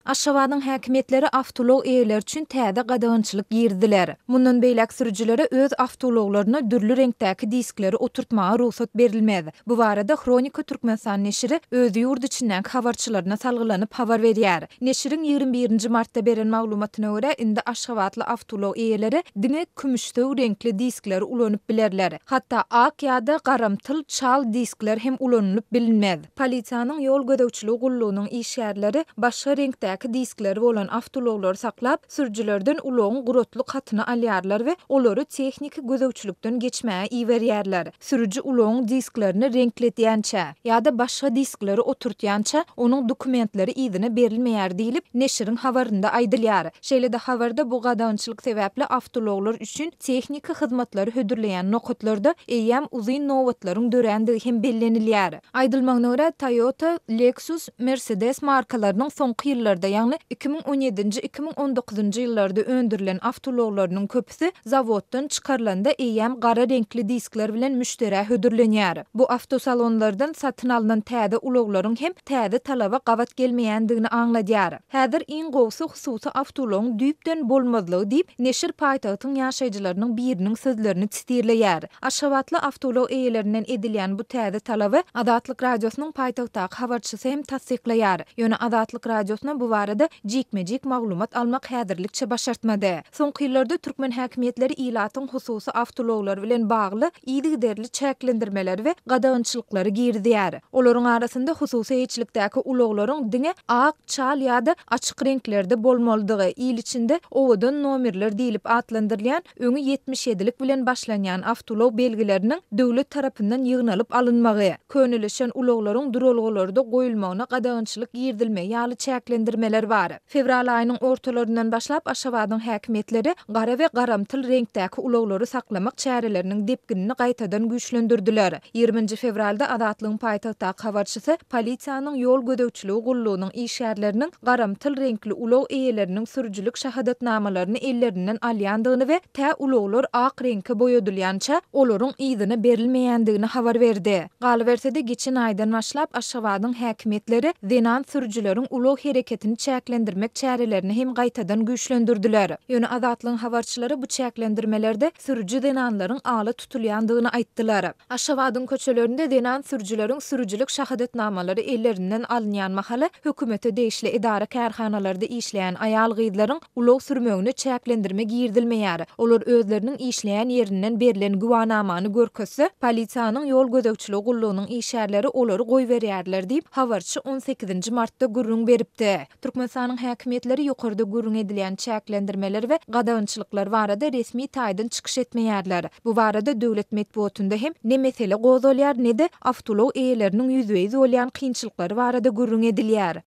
Aşgabadyň häkimiýetleri awtoulag eýeleri üçin täze gadagançylyk girizdiler. Mundan beýläk sürüjilere öz awtoulaglaryna dürli reňkdäki diskleri oturtmaga rugsat berilmez. Bu barada Hronika Türkmenistan neşiri öz ýurt içindäki habarçylaryna salgylanyp habar berýär. Neşiriň 21 nji martda beren maglumatyna görä, indi aşgabatly awtoulag eýeleri diňe kümüşsöw reňkli diskleri ulanyp bilerler. Hatda ak ýa-da garamtyl çal diskler hem ulanylyp bilinmez. Polisiýanyň ýol gözegçiligi gullugynyň işgärleri başga reňkdäki diskleri bolan awtoulaglary saklap, sürüjilerden ulagyň guratlyk hatyny alýarlar we olary tehniki gözegçilikden geçmäge iberýärler. Sürüji ulagyň disklerini reňkledýänçä ýa-da başga diskleri oturtýança, onuň dokumentleri yzyna berilmeýär diýlip, neşiriň habarynda aýdylýar. Şeýle-de habarda bu gadagançylyk sebäpli awtoulaglar üçin tehniki hyzmatlary hödürleýän nokatlarda eýýäm uzyn nobatlaryň dörändigi hem bellenilýär. Aýdylmagyna görä, Toyota, Lexus, Mercedes markalarynyň soňky ýyllarda, ýagny 2017-nji, 2019-njy ýyllarda öndürilen awtoulaglarynyň köpüsi zawoddan çykarylanda eýýäm gara reňkli diskler bilen müşderä hödürlenýär. Bu awtosalonlardan satyn alnan täze ulaglaryň hem täze talaba gabat gelmeýändigini aňladýar. Häzir iň gowusy hususy awtoulagyň düýpden bolmazlygy diýip, neşir paýtagtyň ýaşaýjylarynyň biriniň sözlerini sitirleýär. Aşgabatly awtoulag eýelerinden edilýän bu täze talaby Azatlyk Radiosynyň paýtagtdaky habarçysy hem tassyklaýar. Ýöne Azatlyk Radiosyna bu barada jikme-jik maglumat almak häzirlikçe başartmady. Soňky ýyllarda türkmen häkimiýetleri ilatyň hususy awtoulaglary bilen bagly yzygiderli çäklendirmeleri we gadagançylyklary girizýär. Olaryň arasynda hususy eýeçilikdäki ulaglaryň diňe ak, çal ýa-da açyk reňklerde bolmalydygy, il içinde owadan nomerler diýlip atlandyrylýan öňi 77-lik bilen başlanýan awtoulag belgileriniň döwlet tarapyndan ýygnalyp alynmagy, könelişen ulaglaryň duralgalarda goýulmagyna gadagançylyk girizilmegi ýaly çäklendirmeler bar. Fewral aýynyň ortalaryndan başlap Aşgabadyň häkimiýetleri gara we garamtyl reňkdäki ulaglary saklamak çäreleriniň depginini gaýtadan güýçlendirdiler. Ýigriminji fewralda Azatlygyň paýtagtdaky habarçysy polisiýanyň ýol gözegçiligi gullugynyň işgärleriniň garamtyl reňkli ulag eýeleriniň sürüjilik şahadatnamalaryny ellerinden alýandygyny we tä ulaglar ak reňke boýadylýança, olaryň yzyna berilmeýändigini habar berdi. Galyberse-de, geçen aýdan başlap Aşgabadyň häkimiýetleri zenan sürüjileriň ulag hereketini çäklendirmek çärelerini hem gaýtadan güýçlendirdiler. Ýöne Azatlygyň habarçylary bu çäklendirmelerde sürüji zenanlaryň ala tutulýandygyny aýtdylar. Aşgabadyň köçelerinde zenan sürüjileriň sürüjilik şahadatnamalary ellerinden alynýan mahaly, hökümete degişli edara-kärhanalarda işleýän aýal-gyzlaryň ulag sürmegine çäklendirme girizilmeýär. Olar özleriniň işleýän ýerinden berlen güwanamany görkezse, polisiýanyň ýol gözegçiligi gullugynyň işgärleri olary goýberýärler diýip, habarçy on sekizinji martda gürrüň beripdi. Türkmenistanyň häkimiýetleri ýokarda gürrüň edilýän çäklendirmeler we gadagançylyklar barada resmi taýdan çykyş etmeýärler. Bu barada döwlet metbugatynda hem ne mesele gozgalýar, ne-de awtoulag eýeleriniň ýüzbe-ýüz bolýan kynçylyklary barada gürrüň edilýär.